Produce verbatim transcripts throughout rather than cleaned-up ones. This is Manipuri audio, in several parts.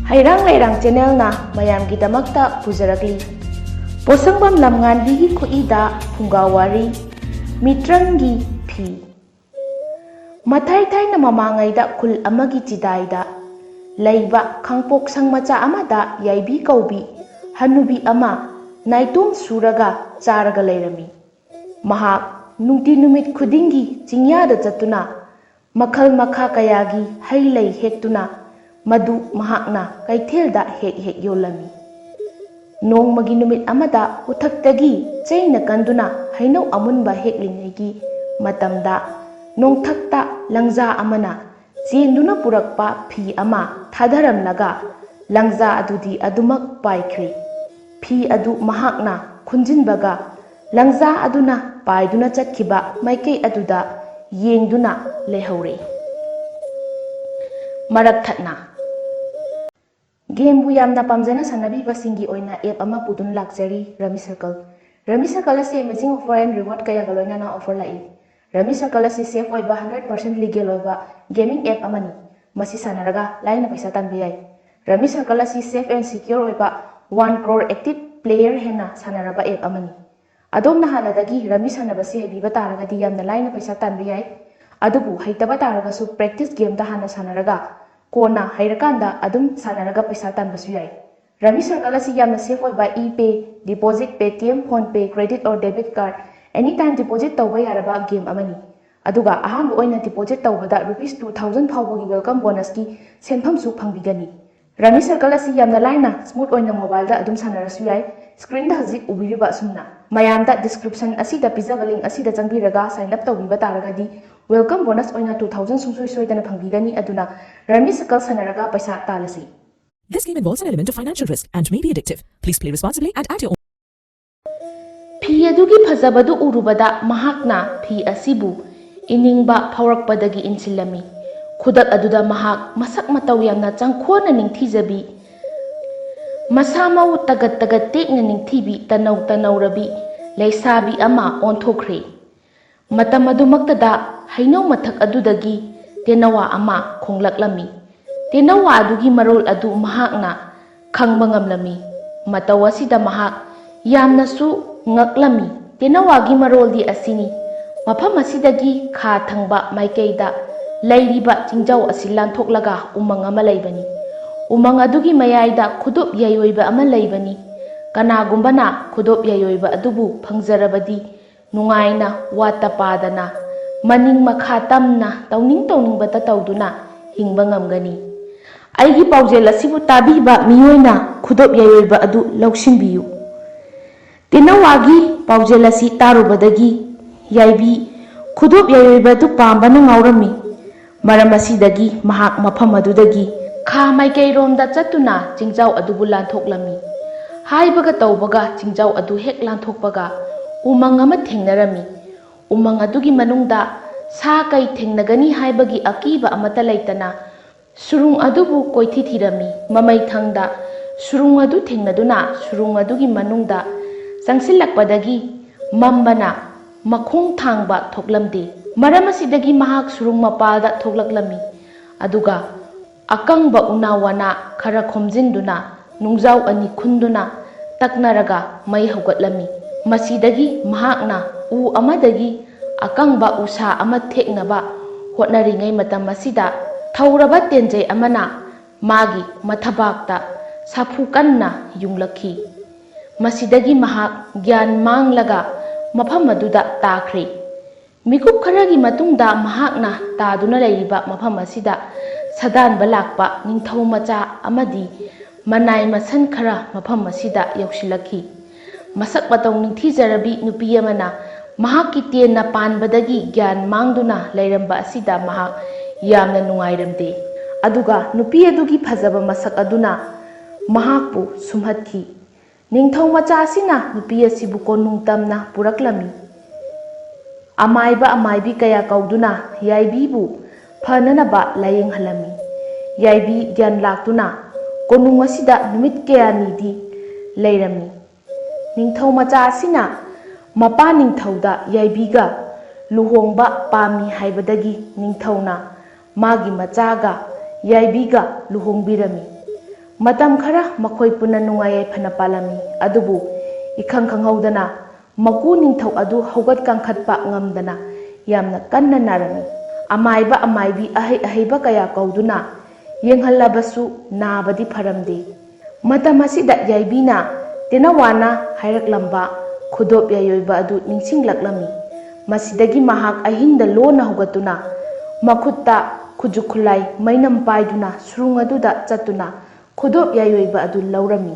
ꯍꯩꯔꯥꯡ ꯂꯩꯔꯥꯡ ꯆꯦꯅꯦꯜꯅ ꯃꯌꯥꯝꯒꯤꯗꯃꯛꯇ ꯄꯨꯖꯔꯛꯂꯤ꯫ ꯄꯣꯁꯪꯕꯝ ꯂꯝꯉꯥꯟꯕꯤꯒꯤ ꯈꯨꯠꯏꯗ ꯐꯨꯡꯒꯥ ꯋꯥꯔꯤ, ꯃꯤꯇ꯭ꯔꯪꯒꯤ ꯐꯤ꯫ ꯃꯊꯥꯏ ꯊꯥꯏꯅ ꯃꯃꯥꯡꯉꯩꯗ ꯈꯨꯜ ꯑꯃꯒꯤ ꯆꯤꯗꯥꯏꯗ ꯂꯩꯕ ꯈꯥꯡꯄꯣꯛꯁꯪ ꯃꯆꯥ ꯑꯃꯗ ꯌꯥꯏꯕꯤ ꯀꯧꯕꯤ ꯍꯅꯨꯕꯤ ꯑꯃ ꯅꯥꯏꯇꯣꯝ ꯁꯨꯔꯒ ꯆꯥꯔꯒ ꯂꯩꯔꯝꯃꯤ꯫ ꯃꯍꯥꯛ ꯅꯨꯡꯇꯤ ꯅꯨꯃꯤꯠ ꯈꯨꯗꯤꯡꯒꯤ ꯆꯤꯡꯌꯥꯗ ꯆꯠꯇꯨꯅ ꯃꯈꯜ ꯃꯈꯥ ꯀꯌꯥꯒꯤ ꯍꯩ ꯂꯩ ꯍꯦꯛꯇꯨꯅ ꯃꯗꯨ ꯃꯍꯥꯛꯅ ꯀꯩꯊꯦꯜꯗ ꯍꯦꯛ ꯍꯦꯛ ꯌꯣꯜꯂꯝꯃꯤ꯫ ꯅꯣꯡꯃꯒꯤ ꯅꯨꯃꯤꯠ ꯑꯃꯗ ꯎꯊꯛꯇꯒꯤ ꯆꯩꯅ ꯀꯟꯗꯨꯅ ꯍꯩꯅꯧ ꯑꯃꯨꯟꯕ ꯍꯦꯛꯂꯤꯉꯩꯒꯤ ꯃꯇꯝꯗ ꯅꯣꯡꯊꯛꯇ ꯂꯪꯖꯥ ꯑꯃꯅ ꯆꯦꯟꯗꯨꯅ ꯄꯨꯔꯛꯄ ꯐꯤ ꯑꯃ ꯊꯥꯗꯔꯝꯂꯒ ꯂꯪꯖꯥ ꯑꯗꯨꯗꯤ ꯑꯗꯨꯃꯛ ꯄꯥꯏꯈ꯭ꯔꯦ꯫ ꯐꯤ ꯑꯗꯨ ꯃꯍꯥꯛꯅ ꯈꯨꯟꯖꯤꯟꯕꯒ ꯂꯪꯖꯥ ꯑꯗꯨꯅ ꯄꯥꯏꯗꯨꯅ ꯆꯠꯈꯤꯕ ꯃꯥꯏꯀꯩ ꯑꯗꯨꯗ ꯌꯦꯡꯗꯨꯅ ꯂꯩꯍꯧꯔꯦ꯫ ꯃꯔꯛ ꯊꯠꯅ ꯒꯦꯝꯕꯨ ꯌꯥꯝꯅ ꯄꯥꯝꯖꯅ ꯁꯥꯟꯅꯕꯤꯕꯁꯤꯡꯒꯤ ꯑꯣꯏꯅ ꯑꯦꯞ ꯑꯃ ꯄꯨꯗꯨꯅ ꯂꯥꯛꯆꯔꯤ, ꯔꯃꯤ ꯁꯔꯀꯜ꯫ ꯔꯃꯤ ꯁꯔꯀꯜ ꯑꯁꯤ amazing offer and reward ꯀꯌꯥꯒ ꯂꯣꯏꯅꯅ ꯑꯣꯐꯔ ꯂꯥꯛꯏ꯫ ꯔꯃꯤ ꯁꯔꯀꯜ ꯑꯁꯤ ꯁꯦꯐ ꯑꯣꯏꯕ, ꯍꯟꯗ꯭ꯔꯦꯠ ꯄꯥꯔꯁꯦꯟ ꯂꯤꯒꯦꯜ ꯑꯣꯏꯕ ꯒꯦꯃꯤꯡ ꯑꯦꯞ ꯑꯃꯅꯤ꯫ ꯃꯁꯤ ꯁꯥꯟꯅꯔꯒ ꯂꯥꯏꯅ ꯄꯩꯁꯥ ꯇꯥꯟꯕ ꯌꯥꯏ꯫ ꯔꯃꯤ ꯁꯔꯀꯜ ꯑꯁꯤ ꯁꯦꯐ ꯑꯦꯟ ꯁꯤꯀ꯭ꯌꯣꯔ ꯑꯣꯏꯕ ꯋꯥꯟ ꯀ꯭ꯔꯣꯔ ꯑꯦꯛꯇꯤꯚ ꯄ꯭ꯂꯦꯌꯔ ꯍꯦꯟꯅ ꯁꯥꯟꯅꯔꯕ ꯑꯦꯞ ꯑꯃꯅꯤ꯫ ꯑꯗꯣꯝꯅ ꯍꯥꯟꯅꯗꯒꯤ ꯔꯃꯤ ꯁꯥꯟꯅꯕꯁꯤ ꯍꯩꯕꯤꯕ ꯇꯥꯔꯒꯗꯤ ꯌꯥꯝꯅ ꯂꯥꯏꯅ ꯄꯩꯁꯥ ꯇꯥꯟꯕ ꯌꯥꯏ꯫ ꯑꯗꯨꯕꯨ ꯍꯩꯇꯕ ꯇꯥꯔꯒꯁꯨ ꯄ꯭ꯔꯦꯛꯇꯤꯁ ꯒꯦꯝꯗ ꯍꯥꯟꯅ ꯁꯥꯟꯅꯔꯒ ꯀꯣꯟꯅ ꯍꯩꯔꯀꯥꯟꯗ ꯑꯗꯨꯝ ꯁꯥꯟꯅꯔꯒ ꯄꯩꯁꯥ ꯇꯥꯟꯕꯁꯨ ꯌꯥꯏ꯫ ꯔꯃꯤ ꯁꯔꯀꯜ ꯑꯁꯤ ꯌꯥꯝꯅ ꯁꯦꯐ ꯑꯣꯏꯕ e pay, deposit, Paytm, PhonePe, credit or debit card, any time deposit ꯇꯧꯕ ꯌꯥꯔꯕ ꯒꯦꯝ ꯑꯃꯅꯤ꯫ ꯑꯗꯨꯒ ꯑꯍꯥꯟꯕ ꯑꯣꯏꯅ ꯗꯤꯄꯣꯖꯤꯠ ꯇꯧꯕꯗ ꯔꯨꯄꯤꯁ ꯇꯨ ꯊꯥꯎꯖꯟ ꯐꯥꯎꯕꯒꯤ ꯋꯦꯜꯀꯝ ꯕꯣꯅꯁꯀꯤ ꯁꯦꯟꯐꯝꯁꯨ ꯐꯪꯕꯤꯒꯅꯤ꯫ ꯔꯃꯤ ꯁꯔꯀꯜ ꯑꯁꯤ ꯌꯥꯝꯅ ꯂꯥꯏꯅ ꯁ꯭ꯃꯨꯠ ꯑꯣꯏꯅ ꯃꯣꯕꯥꯏꯜꯗ ꯑꯗꯨꯝ ꯁꯥꯟꯅꯔꯁꯨ ꯌꯥꯏ꯫ ꯁ꯭ꯀ꯭ꯔꯤꯟꯗ ꯍꯧꯖꯤꯛ ꯎꯕꯤꯔꯤꯕ ꯑꯁꯨꯝꯅ꯫ ꯃꯌꯥꯝꯗ ꯗꯤꯁꯀ꯭ꯔꯤꯞꯁꯟ ꯑꯁꯤꯗ ꯄꯤꯖꯕ ꯂꯤꯡ ꯑꯁꯤꯗ ꯆꯪꯕꯤꯔꯒ ꯁꯥꯏꯟ ꯑꯞ ꯇꯧꯕꯤꯕ ꯇꯥꯔꯒꯗꯤ ꯋꯦꯜꯀꯝ ꯕꯣꯅꯁ ꯑꯣꯏꯅ ꯇꯨ ꯊꯥꯎꯖꯟ ꯁꯨꯡꯁꯣꯏ ꯁꯣꯏꯗꯅ ꯐꯪꯕꯤꯒꯅꯤ꯫ ꯑꯗꯨꯅ ꯔꯃꯤ ꯁꯔꯀꯜ ꯁꯥꯟꯅꯔꯒ ꯄꯩꯁꯥ ꯇꯥꯜꯂꯁꯤ꯫ This game involves an element of financial risk and may be addictive. Please play responsibly and at your own. ꯐꯤ ꯑꯗꯨꯒꯤ ꯐꯖꯕꯗꯨ ꯎꯔꯨꯕꯗ ꯃꯍꯥꯛꯅ ꯐꯤ ꯑꯁꯤꯕꯨ ꯏꯅꯤꯡꯕ ꯐꯥꯎꯔꯛꯄꯗꯒꯤ ꯏꯟꯁꯤꯜꯂꯝꯃꯤ꯫ ꯈꯨꯗꯛ ꯑꯗꯨꯗ ꯃꯍꯥꯛ ꯃꯁꯛ ꯃꯇꯧ ꯌꯥꯝꯅ ꯆꯪꯈꯣꯟꯅ ꯅꯤꯡꯊꯤꯖꯕꯤ, ꯃꯁꯥ ꯃꯎ ꯇꯒꯠ ꯇꯒꯠ ꯇꯦꯛꯅ ꯅꯤꯡꯊꯤꯕꯤ, ꯇꯅꯧ ꯇꯅꯧꯔꯕꯤ ꯂꯩꯁꯥꯕꯤ ꯑꯃ ꯑꯣꯟꯊꯣꯛꯈ꯭ꯔꯦ꯫ ꯃꯇꯝ ꯑꯗꯨꯃꯛꯇꯗ ꯍꯩꯅꯧ ꯃꯊꯛ ꯑꯗꯨꯗꯒꯤ ꯇꯦꯅꯋꯥ ꯑꯃ ꯈꯣꯡꯂꯛꯂꯝꯃꯤ꯫ ꯇꯦꯅꯋꯥꯗꯨꯒꯤ ꯃꯔꯣꯜ ꯑꯗꯨ ꯃꯍꯥꯛꯅ ꯈꯪꯕ ꯉꯝꯂꯝꯃꯤ꯫ ꯃꯇꯧ ꯑꯁꯤꯗ ꯃꯍꯥꯛ ꯌꯥꯝꯅꯁꯨ ꯉꯛꯂꯝꯃꯤ꯫ ꯇꯦꯅꯋꯥꯒꯤ ꯃꯔꯣꯜꯗꯤ ꯑꯁꯤꯅꯤ, ꯃꯐꯝ ꯑꯁꯤꯗꯒꯤ ꯈꯥ ꯊꯪꯕ ꯃꯥꯏꯀꯩꯗ ꯂꯩꯔꯤꯕ ꯆꯤꯡꯖꯥꯎ ꯑꯁꯤ ꯂꯥꯟꯊꯣꯛꯂꯒ ꯎꯃꯪ ꯑꯃ ꯂꯩꯕꯅꯤ꯫ ꯎꯃꯪ ꯑꯗꯨꯒꯤ ꯃꯌꯥꯏꯗ ꯈꯨꯗꯣꯞ ꯌꯥꯏꯑꯣꯏꯕ ꯑꯃ ꯂꯩꯕꯅꯤ꯫ ꯀꯅꯥꯒꯨꯝꯕꯅ ꯈꯨꯗꯣꯞ ꯌꯥꯏꯑꯣꯏꯕ ꯑꯗꯨꯕꯨ ꯐꯪꯖꯔꯕꯗꯤ ꯅꯨꯡꯉꯥꯏꯅ ꯋꯥꯠꯇ ꯄꯥꯗꯅ ꯃꯅꯤꯡ ꯃꯈꯥ ꯇꯝꯅ ꯇꯧꯅꯤꯡ ꯇꯧꯅꯤꯡꯕꯇ ꯇꯧꯗꯨꯅ ꯍꯤꯡꯕ ꯉꯝꯒꯅꯤ꯫ ꯑꯩꯒꯤ ꯄꯥꯎꯖꯦꯜ ꯑꯁꯤꯕꯨ ꯇꯥꯕꯤꯕ ꯃꯤꯑꯣꯏꯅ ꯈꯨꯗꯣꯞ ꯌꯥꯏꯑꯣꯏꯕ ꯑꯗꯨ ꯂꯧꯁꯤꯟꯕꯤꯌꯨ꯫ ꯇꯦꯅꯋꯥꯒꯤ ꯄꯥꯎꯖꯦꯜ ꯑꯁꯤ ꯇꯥꯔꯨꯕꯗꯒꯤ ꯌꯥꯏꯕꯤ ꯈꯨꯗꯣꯞ ꯌꯥꯏꯑꯣꯏꯕ ꯑꯗꯨ ꯄꯥꯝꯕꯅ ꯉꯥꯎꯔꯝꯃꯤ꯫ ꯃꯔꯝ ꯑꯁꯤꯗꯒꯤ ꯃꯍꯥꯛ ꯃꯐꯝ ꯑꯗꯨꯗꯒꯤ ꯈꯥ ꯃꯥꯏꯀꯩꯔꯣꯝꯗ ꯆꯠꯇꯨꯅ ꯆꯤꯡꯖꯥꯎ ꯑꯗꯨꯕꯨ ꯂꯥꯟꯊꯣꯛꯂꯝꯃꯤ꯫ ꯍꯥꯏꯕꯒ ꯇꯧꯕꯒ ꯆꯤꯡꯖꯥꯎ ꯑꯗꯨ ꯍꯦꯛ ꯂꯥꯟꯊꯣꯛꯄꯒ ꯎꯃꯪ ꯑꯃ ꯊꯦꯡꯅꯔꯝꯃꯤ꯫ ꯎꯃꯪ ꯑꯗꯨꯒꯤ ꯃꯅꯨꯡꯗ ꯁꯥ ꯀꯩ ꯊꯦꯡꯅꯒꯅꯤ ꯍꯥꯏꯕꯒꯤ ꯑꯀꯤꯕ ꯑꯃꯠꯇ ꯂꯩꯇꯅ ꯁꯨꯔꯨꯡ ꯑꯗꯨꯕꯨ ꯀꯣꯏꯊꯤ ꯊꯤꯔꯝꯃꯤ꯫ ꯃꯃꯩꯊꯪꯗ ꯁꯨꯔꯨꯡ ꯑꯗꯨ ꯊꯦꯡꯅꯗꯨꯅ ꯁꯨꯔꯨꯡ ꯑꯗꯨꯒꯤ ꯃꯅꯨꯡꯗ ꯆꯪꯁꯤꯜꯂꯛꯄꯗꯒꯤ ꯃꯝꯕꯅ ꯃꯈꯣꯡ ꯊꯥꯡꯕ ꯊꯣꯛꯂꯝꯗꯦ꯫ ꯃꯔꯝ ꯑꯁꯤꯗꯒꯤ ꯃꯍꯥꯛ ꯁꯨꯔꯨꯡ ꯃꯄꯥꯜꯗ ꯊꯣꯛꯂꯛꯂꯝꯃꯤ꯫ ꯑꯗꯨꯒ ꯑꯀꯪꯕ ꯎꯅꯥ ꯋꯥꯅꯥ ꯈꯔ ꯈꯣꯝꯖꯤꯟꯗꯨꯅ ꯅꯨꯡꯖꯥꯎ ꯑꯅꯤ ꯈꯨꯟꯗꯨꯅ ꯇꯛꯅꯔꯒ ꯃꯩ ꯍꯧꯒꯠꯂꯝꯃꯤ꯫ ꯃꯁꯤꯗꯒꯤ ꯃꯍꯥꯛꯅ ꯎ ꯑꯃꯗꯒꯤ ꯑꯀꯪꯕ ꯎꯁꯥ ꯑꯃ ꯊꯦꯛꯅꯕ ꯍꯣꯠꯅꯔꯤꯉꯩ ꯃꯇꯝ ꯑꯁꯤꯗ ꯊꯧꯔꯕ ꯇꯦꯟꯖꯩ ꯑꯃꯅ ꯃꯥꯒꯤ ꯃꯊꯕꯥꯛꯇ ꯁꯥꯐꯨ ꯀꯟꯅ ꯌꯨꯡꯂꯛꯈꯤ꯫ ꯃꯁꯤꯗꯒꯤ ꯃꯍꯥꯛ ꯒ꯭ꯌꯥꯟ ꯃꯥꯡꯂꯒ ꯃꯐꯝ ꯑꯗꯨꯗ ꯇꯥꯈ꯭ꯔꯦ꯫ ꯃꯤꯀꯨꯞ ꯈꯔꯒꯤ ꯃꯇꯨꯡꯗ ꯃꯍꯥꯛꯅ ꯇꯥꯗꯨꯅ ꯂꯩꯔꯤꯕ ꯃꯐꯝ ꯑꯁꯤꯗ ꯁꯥꯗꯥꯟꯕ ꯂꯥꯛꯄ ꯅꯤꯡꯊꯧ ꯃꯆꯥ ꯑꯃꯗꯤ ꯃꯅꯥꯏ ꯃꯁꯟ ꯈꯔ ꯃꯐꯝ ꯑꯁꯤꯗ ꯌꯧꯁꯤꯜꯂꯛꯈꯤ꯫ ꯃꯁꯛ ꯃꯇꯧ ꯅꯤꯡꯊꯤꯖꯔꯕꯤ ꯅꯨꯄꯤ ꯑꯃꯅ ꯃꯍꯥꯛꯀꯤ ꯇꯦꯟꯅ ꯄꯥꯟꯕꯗꯒꯤ ꯒ꯭ꯌꯥꯟ ꯃꯥꯡꯗꯨꯅ ꯂꯩꯔꯝꯕ ꯑꯁꯤꯗ ꯃꯍꯥꯛ ꯌꯥꯝꯅ ꯅꯨꯡꯉꯥꯏꯔꯝꯗꯦ꯫ ꯑꯗꯨꯒ ꯅꯨꯄꯤ ꯑꯗꯨꯒꯤ ꯐꯖꯕ ꯃꯁꯛ ꯑꯗꯨꯅ ꯃꯍꯥꯛꯄꯨ ꯁꯨꯝꯍꯠꯈꯤ꯫ ꯅꯤꯡꯊꯧ ꯃꯆꯥ ꯑꯁꯤꯅ ꯅꯨꯄꯤ ꯑꯁꯤꯕꯨ ꯀꯣꯅꯨꯡ ꯇꯝꯅ ꯄꯨꯔꯛꯂꯝꯃꯤ꯫ ꯑꯃꯥꯏꯕ ꯑꯃꯥꯏꯕꯤ ꯀꯌꯥ ꯀꯧꯗꯨꯅ ꯌꯥꯏꯕꯤꯕꯨ ꯐꯅꯅꯕ ꯂꯥꯌꯦꯡꯍꯜꯂꯝꯃꯤ꯫ ꯌꯥꯏꯕꯤ ꯒ꯭ꯌꯥꯟ ꯂꯥꯛꯇꯨꯅ ꯀꯣꯅꯨꯡ ꯑꯁꯤꯗ ꯅꯨꯃꯤꯠ ꯀꯌꯥꯅꯤꯗꯤ ꯂꯩꯔꯝꯃꯤ꯫ ꯅꯤꯡꯊꯧ ꯃꯆꯥ ꯑꯁꯤꯅ ꯃꯄꯥ ꯅꯤꯡꯊꯧꯗ ꯌꯥꯏꯕꯤꯒ ꯂꯨꯍꯣꯡꯕ ꯄꯥꯝꯃꯤ ꯍꯥꯏꯕꯗꯒꯤ ꯅꯤꯡꯊꯧꯅ ꯃꯥꯒꯤ ꯃꯆꯥꯒ ꯌꯥꯏꯕꯤꯒ ꯂꯨꯍꯣꯡꯕꯤꯔꯝꯃꯤ꯫ ꯃꯇꯝ ꯈꯔ ꯃꯈꯣꯏ ꯄꯨꯟꯅ ꯅꯨꯡꯉꯥꯏ ꯌꯥꯏꯐꯅ ꯄꯥꯜꯂꯝꯃꯤ꯫ ꯑꯗꯨꯕꯨ ꯏꯈꯪ ꯈꯪꯍꯧꯗꯅ ꯃꯀꯨ ꯅꯤꯡꯊꯧ ꯑꯗꯨ ꯍꯧꯒꯠ ꯀꯥꯡꯈꯠꯄ ꯉꯝꯗꯅ ꯌꯥꯝꯅ ꯀꯟꯅ ꯅꯥꯔꯝꯃꯤ꯫ ꯑꯃꯥꯏꯕ ꯑꯃꯥꯏꯕꯤ ꯑꯍꯩ ꯑꯍꯩꯕ ꯀꯌꯥ ꯀꯧꯗꯨꯅ ꯌꯦꯡꯍꯜꯂꯕꯁꯨ ꯅꯥꯕꯗꯤ ꯐꯔꯝꯗꯦ꯫ ꯃꯇꯝ ꯑꯁꯤꯗ ꯌꯥꯏꯕꯤꯅ ꯇꯦꯅꯋꯥꯅ ꯍꯥꯏꯔꯛꯂꯝꯕ ꯈꯨꯗꯣꯞ ꯌꯥꯏꯑꯣꯏꯕ ꯑꯗꯨ ꯅꯤꯡꯁꯤꯡꯂꯛꯂꯝꯃꯤ꯫ ꯃꯁꯤꯗꯒꯤ ꯃꯍꯥꯛ ꯑꯍꯤꯡꯗ ꯂꯣꯟꯅ ꯍꯧꯒꯠꯇꯨꯅ ꯃꯈꯨꯠꯇ ꯈꯨꯠꯁꯨ ꯈꯨꯠꯂꯥꯏ ꯃꯩꯅꯝ ꯄꯥꯏꯗꯨꯅ ꯁꯨꯔꯨꯡ ꯑꯗꯨꯗ ꯆꯠꯇꯨꯅ ꯈꯨꯗꯣꯞ ꯌꯥꯏꯑꯣꯏꯕ ꯑꯗꯨ ꯂꯧꯔꯝꯃꯤ꯫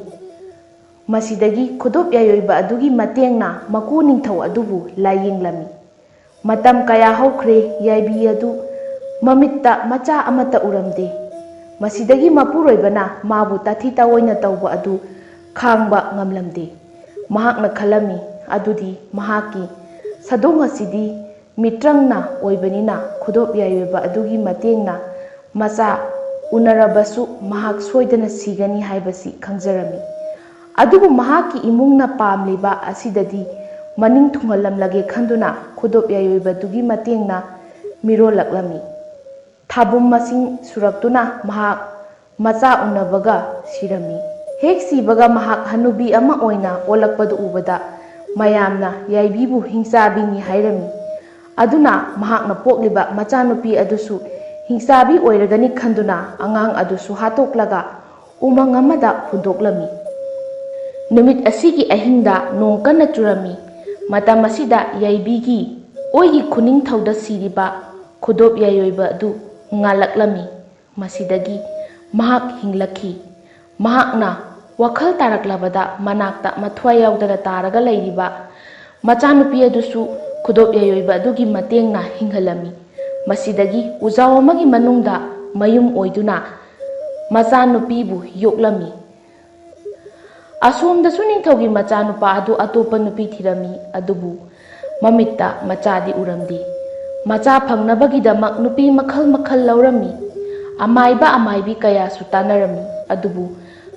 ꯃꯁꯤꯗꯒꯤ ꯈꯨꯗꯣꯞ ꯌꯥꯏꯑꯣꯏꯕ ꯑꯗꯨꯒꯤ ꯃꯇꯦꯡꯅ ꯃꯀꯨ ꯅꯤꯡꯊꯧ ꯑꯗꯨꯕꯨ ꯂꯥꯏꯌꯦꯡꯂꯝꯃꯤ꯫ ꯃꯇꯝ ꯀꯌꯥ ꯍꯧꯈ꯭ꯔꯦ, ꯌꯥꯏꯕꯤ ꯑꯗꯨ ꯃꯃꯤꯠꯇ ꯃꯆꯥ ꯑꯃꯠꯇ ꯎꯔꯝꯗꯦ꯫ ꯃꯁꯤꯗꯒꯤ ꯃꯄꯨꯔꯣꯏꯕꯅ ꯃꯥꯕꯨ ꯇꯥꯊꯤ ꯇꯥꯑꯣꯏꯅ ꯇꯧꯕ ꯑꯗꯨ ꯈꯥꯡꯕ ꯉꯝꯂꯝꯗꯦ꯫ ꯃꯍꯥꯛꯅ ꯈꯜꯂꯝꯃꯤ, ꯑꯗꯨꯗꯤ ꯃꯍꯥꯛꯀꯤ ꯁꯥꯗꯣꯡ ꯑꯁꯤꯗꯤ ꯃꯤꯇ꯭ꯔꯪꯅ ꯑꯣꯏꯕꯅꯤꯅ ꯈꯨꯗꯣꯞ ꯌꯥꯏꯑꯣꯏꯕ ꯑꯗꯨꯒꯤ ꯃꯇꯦꯡꯅ ꯃꯆꯥ ꯎꯅꯔꯕꯁꯨ ꯃꯍꯥꯛ ꯁꯣꯏꯗꯅ ꯁꯤꯒꯅꯤ ꯍꯥꯏꯕꯁꯤ ꯈꯪꯖꯔꯝꯃꯤ꯫ ꯑꯗꯨꯕꯨ ꯃꯍꯥꯛꯀꯤ ꯏꯃꯨꯡꯅ ꯄꯥꯝꯂꯤꯕ ꯑꯁꯤꯗꯗꯤ ꯃꯅꯤꯡ ꯊꯨꯡꯍꯜꯂꯝꯂꯒꯦ ꯈꯟꯗꯨꯅ ꯈꯨꯗꯣꯞ ꯌꯥꯏꯑꯣꯏꯕꯗꯨꯒꯤ ꯃꯇꯦꯡꯅ ꯃꯤꯔꯣꯜꯂꯛꯂꯝꯃꯤ꯫ ꯊꯥꯕꯨꯝ ꯃꯁꯤꯡ ꯁꯨꯔꯛꯇꯨꯅ ꯃꯍꯥꯛ ꯃꯆꯥ ꯎꯅꯕꯒ ꯁꯤꯔꯝꯃꯤ꯫ ꯍꯦꯛ ꯁꯤꯕꯒ ꯃꯍꯥꯛ ꯍꯅꯨꯕꯤ ꯑꯃ ꯑꯣꯏꯅ ꯑꯣꯜꯂꯛꯄꯗꯨ ꯎꯕꯗ ꯃꯌꯥꯝꯅ ꯌꯥꯏꯕꯤꯕꯨ ꯍꯤꯡꯆꯥꯕꯤꯅꯤ ꯍꯥꯏꯔꯝꯃꯤ꯫ ꯑꯗꯨꯅ ꯃꯍꯥꯛꯅ ꯄꯣꯛꯂꯤꯕ ꯃꯆꯥꯅꯨꯄꯤ ꯑꯗꯨꯁꯨ ꯍꯤꯡꯆꯥꯕꯤ ꯑꯣꯏꯔꯒꯅꯤ ꯈꯟꯗꯨꯅ ꯑꯉꯥꯡ ꯑꯗꯨꯁꯨ ꯍꯥꯠꯇꯣꯛꯂꯒ ꯎꯃꯪ ꯑꯃꯗ ꯍꯨꯟꯗꯣꯛꯂꯝꯃꯤ꯫ ꯅꯨꯃꯤꯠ ꯑꯁꯤꯒꯤ ꯑꯍꯤꯡꯗ ꯅꯣꯡ ꯀꯟꯅ ꯆꯨꯔꯝꯃꯤ꯫ ꯃꯇꯝ ꯑꯁꯤꯗ ꯌꯥꯏꯕꯤꯒꯤ ꯑꯣꯏꯒꯤ ꯈꯨꯅꯤꯡꯊꯧꯗ ꯁꯤꯔꯤꯕ ꯈꯨꯗꯣꯞ ꯌꯥꯏꯑꯣꯏꯕ ꯑꯗꯨ ꯉꯥꯜꯂꯛꯂꯝꯃꯤ꯫ ꯃꯁꯤꯗꯒꯤ ꯃꯍꯥꯛ ꯍꯤꯡꯂꯛꯈꯤ꯫ ꯃꯍꯥꯛꯅ ꯋꯥꯈꯜ ꯇꯥꯔꯛꯂꯕꯗ ꯃꯅꯥꯛꯇ ꯃꯊ꯭ꯋꯥꯏ ꯌꯥꯎꯗꯅ ꯇꯥꯔꯒ ꯂꯩꯔꯤꯕ ꯃꯆꯥꯅꯨꯄꯤ ꯑꯗꯨꯁꯨ ꯈꯨꯗꯣꯞ ꯌꯥꯏꯑꯣꯏꯕ ꯑꯗꯨꯒꯤ ꯃꯇꯦꯡꯅ ꯍꯤꯡꯍꯜꯂꯝꯃꯤ꯫ ꯃꯁꯤꯗꯒꯤ ꯎꯖꯥꯎ ꯑꯃꯒꯤ ꯃꯅꯨꯡꯗ ꯃꯌꯨꯝ ꯑꯣꯏꯗꯨꯅ ꯃꯆꯥꯅꯨꯄꯤꯕꯨ ꯌꯣꯛꯂꯝꯃꯤ꯫ ꯑꯁꯣꯝꯗꯁꯨ ꯅꯤꯡꯊꯧꯒꯤ ꯃꯆꯥꯅꯨꯄꯥ ꯑꯗꯨ ꯑꯇꯣꯞꯄ ꯅꯨꯄꯤ ꯊꯤꯔꯝꯃꯤ, ꯑꯗꯨꯕꯨ ꯃꯃꯤꯠꯇ ꯃꯆꯥꯗꯤ ꯎꯔꯝꯗꯦ꯫ ꯃꯆꯥ ꯐꯪꯅꯕꯒꯤꯗꯃꯛ ꯅꯨꯄꯤ ꯃꯈꯜ ꯃꯈꯜ ꯂꯧꯔꯝꯃꯤ꯫ ꯑꯃꯥꯏꯕ ꯑꯃꯥꯏꯕꯤ ꯀꯌꯥꯁꯨ ꯇꯥꯟꯅꯔꯝꯃꯤ, ꯑꯗꯨꯕꯨ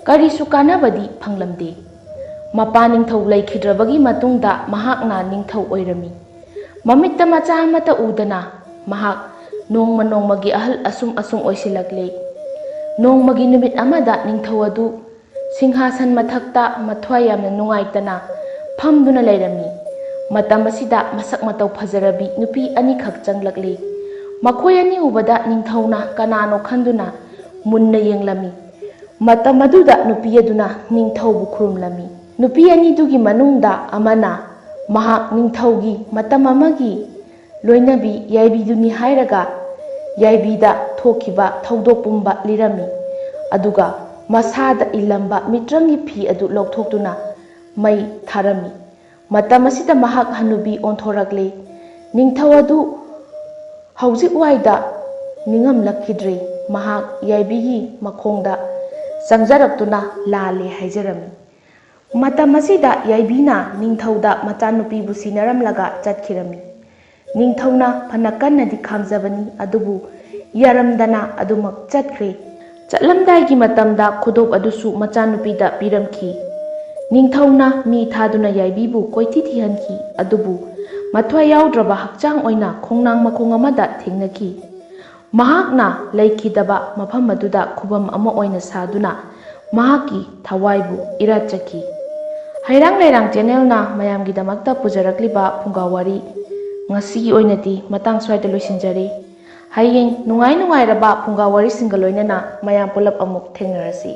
ꯀꯔꯤꯁꯨ ꯀꯥꯟꯅꯕꯗꯤ ꯐꯪꯂꯝꯗꯦ꯫ ꯃꯄꯥ ꯅꯤꯡꯊꯧ ꯂꯩꯈꯤꯗ꯭ꯔꯕꯒꯤ ꯃꯇꯨꯡꯗ ꯃꯍꯥꯛꯅ ꯅꯤꯡꯊꯧ ꯑꯣꯏꯔꯝꯃꯤ꯫ ꯃꯃꯤꯠꯇ ꯃꯆꯥ ꯑꯃꯠꯇ ꯎꯗꯅ ꯃꯍꯥꯛ ꯅꯣꯡꯃ ꯅꯣꯡꯃꯒꯤ ꯑꯍꯜ ꯑꯁꯨꯝ ꯑꯁꯨꯝ ꯑꯣꯏꯁꯤꯜꯂꯛꯂꯦ꯫ ꯅꯣꯡꯃꯒꯤ ꯅꯨꯃꯤꯠ ꯑꯃꯗ ꯅꯤꯡꯊꯧ ꯑꯗꯨ ꯁꯤꯡꯍꯥꯁꯟ ꯃꯊꯛꯇ ꯃꯊ꯭ꯋꯥꯏ ꯌꯥꯝꯅ ꯅꯨꯡꯉꯥꯏꯇꯅ ꯐꯝꯗꯨꯅ ꯂꯩꯔꯝꯃꯤ꯫ ꯃꯇꯝ ꯑꯁꯤꯗ ꯃꯁꯛ ꯃꯇꯧ ꯐꯖꯔꯕꯤ ꯅꯨꯄꯤ ꯑꯅꯤꯈꯛ ꯆꯪꯂꯛꯂꯤ꯫ ꯃꯈꯣꯏ ꯑꯅꯤ ꯎꯕꯗ ꯅꯤꯡꯊꯧꯅ ꯀꯅꯥꯅꯣ ꯈꯟꯗꯨꯅ ꯃꯨꯟꯅ ꯌꯦꯡꯂꯝꯃꯤ꯫ ꯃꯇꯝ ꯑꯗꯨꯗ ꯅꯨꯄꯤ ꯑꯗꯨꯅ ꯅꯤꯡꯊꯧꯕꯨ ꯈꯨꯔꯨꯝꯂꯝꯃꯤ꯫ ꯅꯨꯄꯤ ꯑꯅꯤꯗꯨꯒꯤ ꯃꯅꯨꯡꯗ ꯑꯃꯅ ꯃꯍꯥꯛ ꯅꯤꯡꯊꯧꯒꯤ ꯃꯇꯝ ꯑꯃꯒꯤ ꯂꯣꯏꯅꯕꯤ ꯌꯥꯏꯕꯤꯗꯨꯅꯤ ꯍꯥꯏꯔꯒ ꯌꯥꯏꯕꯤꯗ ꯊꯣꯛꯈꯤꯕ ꯊꯧꯗꯣꯛ ꯄꯨꯝꯕ ꯂꯤꯔꯝꯃꯤ꯫ ꯑꯗꯨꯒ ꯃꯁꯥꯗ ꯏꯜꯂꯝꯕ ꯃꯤꯇ꯭ꯔꯪꯒꯤ ꯐꯤ ꯑꯗꯨ ꯂꯧꯊꯣꯛꯇꯨꯅ ꯃꯩ ꯊꯥꯔꯝꯃꯤ꯫ ꯃꯇꯝ ꯑꯁꯤꯗ ꯃꯍꯥꯛ ꯍꯅꯨꯕꯤ ꯑꯣꯟꯊꯣꯔꯛꯂꯦ꯫ ꯅꯤꯡꯊꯧ ꯑꯗꯨ ꯍꯧꯖꯤꯛ ꯋꯥꯏꯗ ꯅꯤꯡꯉꯝꯂꯛꯈꯤꯗ꯭ꯔꯦ꯫ ꯃꯍꯥꯛ ꯌꯥꯏꯕꯤꯒꯤ ꯃꯈꯣꯡꯗ ꯆꯪꯖꯔꯛꯇꯨꯅ ꯂꯥꯜꯂꯦ ꯍꯥꯏꯖꯔꯝꯃꯤ꯫ ꯃꯇꯝ ꯑꯁꯤꯗ ꯌꯥꯏꯕꯤꯅ ꯅꯤꯡꯊꯧꯗ ꯃꯆꯥꯅꯨꯄꯤꯕꯨ ꯁꯤꯟꯅꯔꯝꯂꯒ ꯆꯠꯈꯤꯔꯝꯃꯤ꯫ ꯅꯤꯡꯊꯧꯅ ꯐꯅ ꯀꯟꯅꯗꯤ ꯈꯥꯝꯖꯕꯅꯤ, ꯑꯗꯨꯕꯨ ꯌꯥꯔꯝꯗꯅ ꯑꯗꯨꯃꯛ ꯆꯠꯈ꯭ꯔꯦ꯫ ꯆꯠꯂꯝꯗꯥꯏꯒꯤ ꯃꯇꯝꯗ ꯈꯨꯗꯣꯞ ꯑꯗꯨꯁꯨ ꯃꯆꯥꯅꯨꯄꯤꯗ ꯄꯤꯔꯝꯈꯤ꯫ ꯅꯤꯡꯊꯧꯅ ꯃꯤ ꯊꯥꯗꯨꯅ ꯌꯥꯏꯕꯤꯕꯨ ꯀꯣꯏꯊꯤ ꯊꯤꯍꯟꯈꯤ, ꯑꯗꯨꯕꯨ ꯃꯊ꯭ꯋꯥꯏ ꯌꯥꯎꯗ꯭ꯔꯕ ꯍꯛꯆꯥꯡ ꯑꯣꯏꯅ ꯈꯣꯡꯅꯥꯡ ꯃꯈꯣꯡ ꯑꯃꯗ ꯊꯦꯡꯅꯈꯤ꯫ ꯃꯍꯥꯛꯅ ꯂꯩꯈꯤꯗꯕ ꯃꯐꯝ ꯑꯗꯨꯗ ꯈꯨꯕꯝ ꯑꯃ ꯑꯣꯏꯅ ꯁꯥꯗꯨꯅ ꯃꯍꯥꯛꯀꯤ ꯊꯋꯥꯏꯕꯨ ꯏꯔꯥꯠꯆꯈꯤ꯫ ꯍꯩꯔꯥꯡ ꯂꯩꯔꯥꯡ ꯆꯦꯅꯦꯜꯅ ꯃꯌꯥꯝꯒꯤꯗꯃꯛꯇ ꯄꯨꯖꯔꯛꯂꯤꯕ ꯐꯨꯡꯒꯥ ꯋꯥꯔꯤ ꯉꯁꯤꯒꯤ ꯑꯣꯏꯅꯗꯤ ꯃꯇꯥꯡ ꯁ꯭ꯋꯥꯏꯗ ꯂꯣꯏꯁꯤꯟꯖꯔꯦ꯫ ꯍꯌꯦꯡ ꯅꯨꯡꯉꯥꯏ ꯅꯨꯡꯉꯥꯏꯔꯕ ꯐꯨꯡꯒꯥ ꯋꯥꯔꯤꯁꯤꯡꯒ ꯂꯣꯏꯅꯅ ꯃꯌꯥꯝ ꯄꯨꯂꯞ ꯑꯃꯨꯛ ꯊꯦꯡꯅꯔꯁꯤ꯫